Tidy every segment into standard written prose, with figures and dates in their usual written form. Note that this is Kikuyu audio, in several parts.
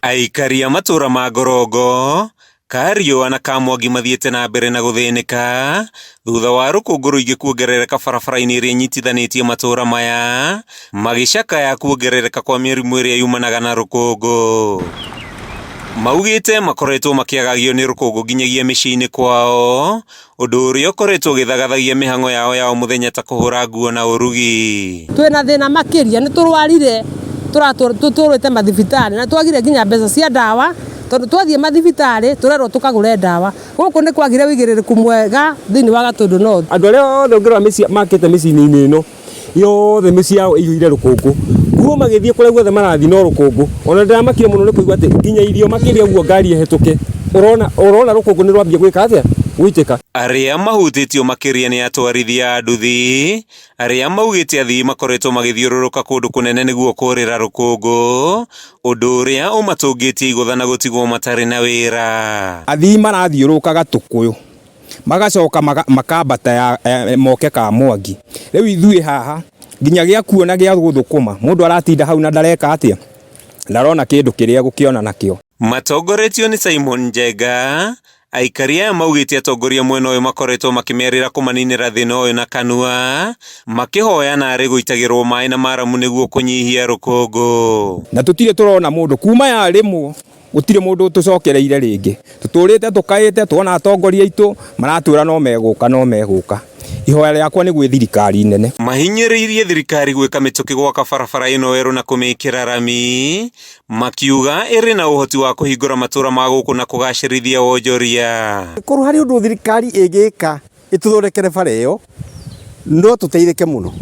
Aikari a matũra ma Ngorongo, Kariũa na Kamwangi mathiĩte na mbere na gũthĩnĩka thutha wa rũkũngũ rũingĩ kuongerereka barabara-inĩ ĩrĩa ĩnyitithanĩtie matũra maya, magĩcakaya kuongerereka kwa mĩrimũ ĩrĩa yumanaga na rũkũngũ. Maugĩte makoretwo makĩagagio nĩ rũkũngũ nginyagia mĩciĩ-inĩ kwao, ũndũ ũrĩa ũkoretwo ũgĩthagathagia mĩhang'o yao ya o mũthenya ta kũhũra nguo na ũrugi. Twĩna thĩna makĩria nĩ tũrwarire tũtũrĩte mathibitarĩ na twagire nginya mbeca cia ndawa tondũ twathiĩ mathibitarĩ tũrerwo tũkagũre ndawa. Gũkũ nĩ kwagire ũigĩrĩrĩku mwega thĩinĩ wa Gatũndũ North. Andũ arĩa othe ũngĩrora mĩciĩ makĩte mĩciĩ-inĩ ĩno yothe mĩciĩ yao ĩihũire rũkũngũ. Kuo magĩthiĩ kũrĩa guothe marathiĩ no rũkũngũ. Ona ndĩramakire mũno nĩ kũigua atĩ nginya irio makĩrĩa ũguo ngari ĩhĩtũke, ũrona ũrona rũkũngũ nĩ rwambia gwĩka atĩa? Gũitĩka. Arĩa mahutĩtio makĩria nĩ atwarithia a nduthi, arĩa maugĩte athii makoretwo magĩthiũrũrũka kũndũ kũnene nĩguo kũrĩra rũkũngũ, ũndũ ũrĩa ũmatũngĩtie igũtha na gũtigwo matarĩ na wĩra. Athii marathiũrũrũka Gatũkũyũ magacoka makambata ya, moke Kamwangi. Rĩu ithuĩ haha nginya gĩa kuona gĩa gũthũkũma mũndũ aratinda hau na ndareka atĩa, ndarona kĩndũ kĩrĩa egũkĩona nakĩo. Matongoretio nĩ Simon Njenga, aikari aya maugĩte atongoria mwena ũyũ makoretwo makĩmerĩra kũmaninĩra thĩna ũyũ na kanua, makĩhoya narĩ gũitagĩrwo maĩ na maramu nĩguo kũnyihia rũkũngũ. Na tũtirĩ tũrona mũndũ kuma yarĩmwo gũtirĩ mũndũ ũtũcokereire rĩngĩ. Tũtũrĩte tũkaĩte tuona atongoria aitũ maratwĩra no megũka no megũka. Ihoya rĩakwa nĩ gwĩ thirikari nene. Mahinyĩrĩirie thirikari gwĩka mĩtũkĩ gwaka barabara ĩno werũ na kũmĩkĩra rami, makiuga ĩrĩ na ũhoti wa kũhingũra matũra ma gũkũ na kũgacĩrithia wonjoria. Korwo harĩ ũndũ thirikari ĩngĩka ĩtũthondekere bara ĩyo, no tũteithĩke mũno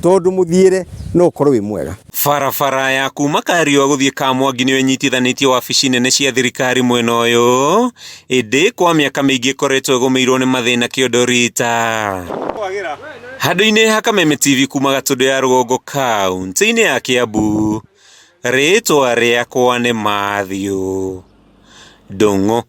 tondũ mũthiĩre no ũkorwo wĩ mwega. Barabara ya kuma Kariũa gũthiĩ Kamwangi nĩyo ĩnyitithanĩtie wabici nene cia thirikari mwena ũyũ, ĩndĩ kwa mĩaka mĩingĩ ĩkoretwo ĩgũmĩirwo nĩ mathĩna kĩondo rita. Handũ-inĩ ha Kameme TV kuma Gatũndũ ya Rũgongo kaũntĩ-inĩ ya Kĩambu, rĩtwa rĩakwa nĩ Matthew Ndung'u.